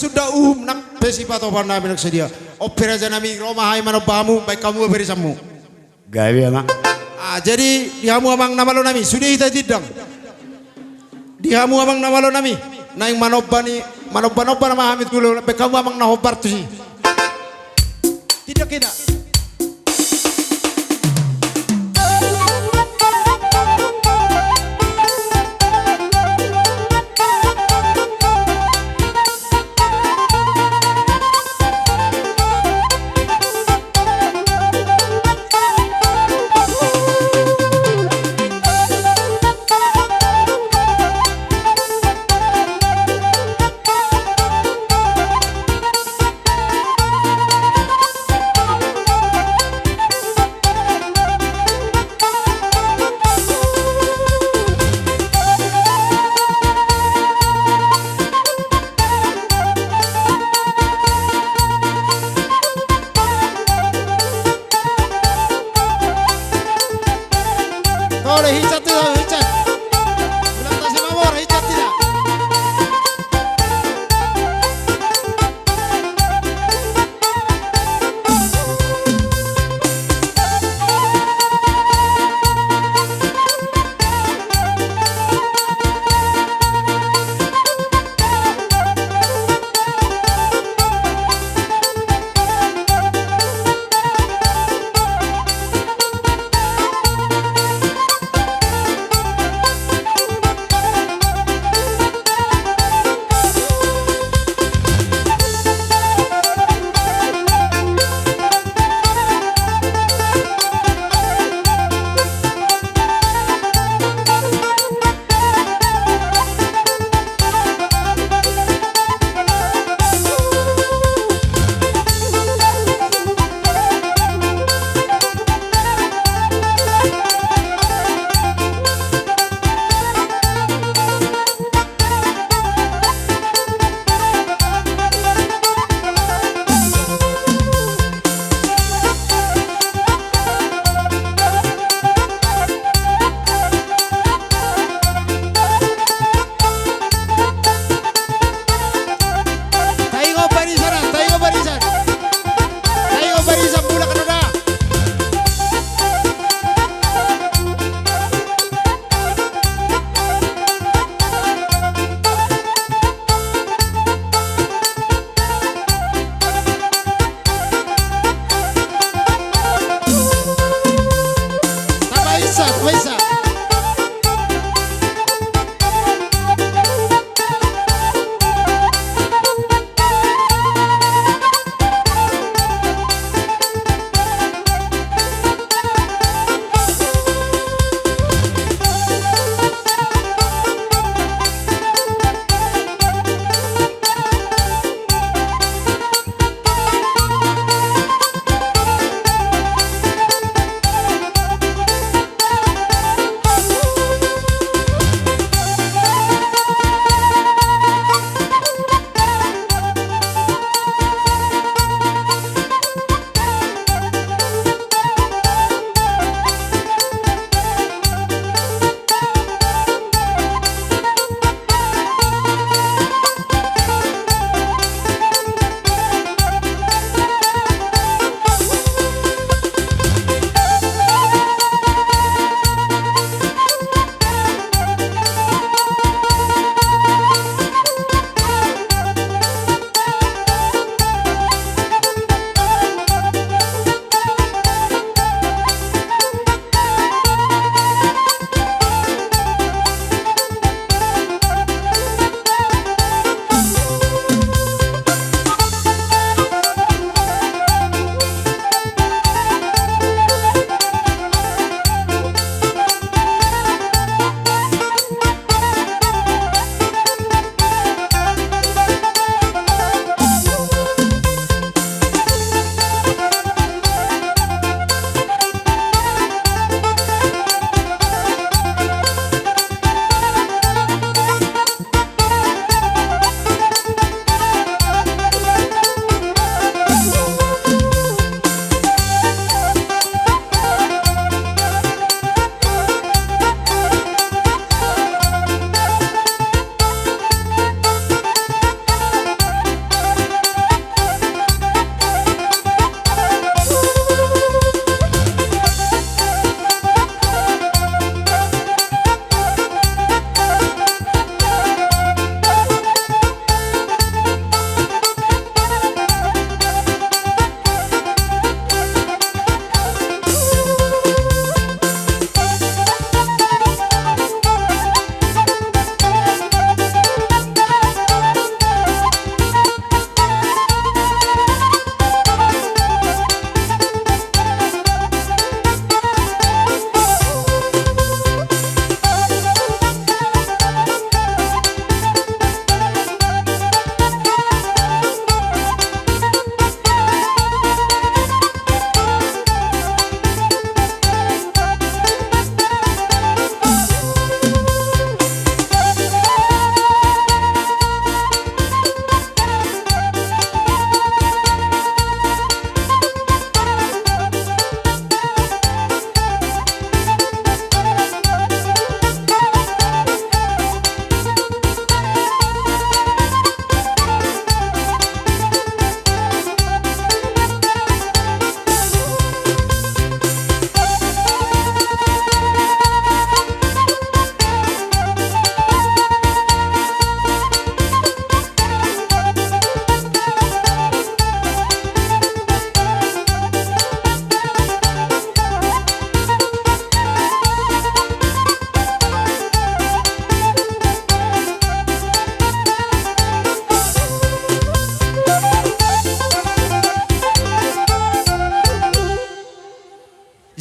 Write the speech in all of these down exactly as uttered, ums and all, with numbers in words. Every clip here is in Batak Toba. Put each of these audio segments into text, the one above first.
sunda uhum nang pe sipatopan nami nang sadia. On pe raja nami, ro ma hami manomba hamu, baen hamu ma barisanmu. Gabe, amang. Ah, jadi di hamu amang na malo nami, sude hita tindang. Di hamu amang na malo nami, naeng manomba ni, manomba-nomba nama hami tu ulaon, baen hamu amang na hombar tusi. Tindang hita.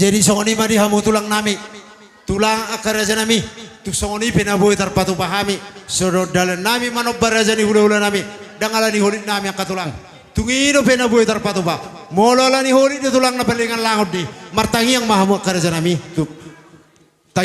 Jadi songon i ma di hamu tulang nami, tulang angka raja nami, tung songon i pe na boi tarpatupa hami, songon dalan nami manomba raja ni hulahula nami, ndang ala ni holit nami angka tulang. Tung i dope na boi tarpatupa, molo ala ni holit do tulang na palingan langon di, martangiang ma hamu angka raja nami, tung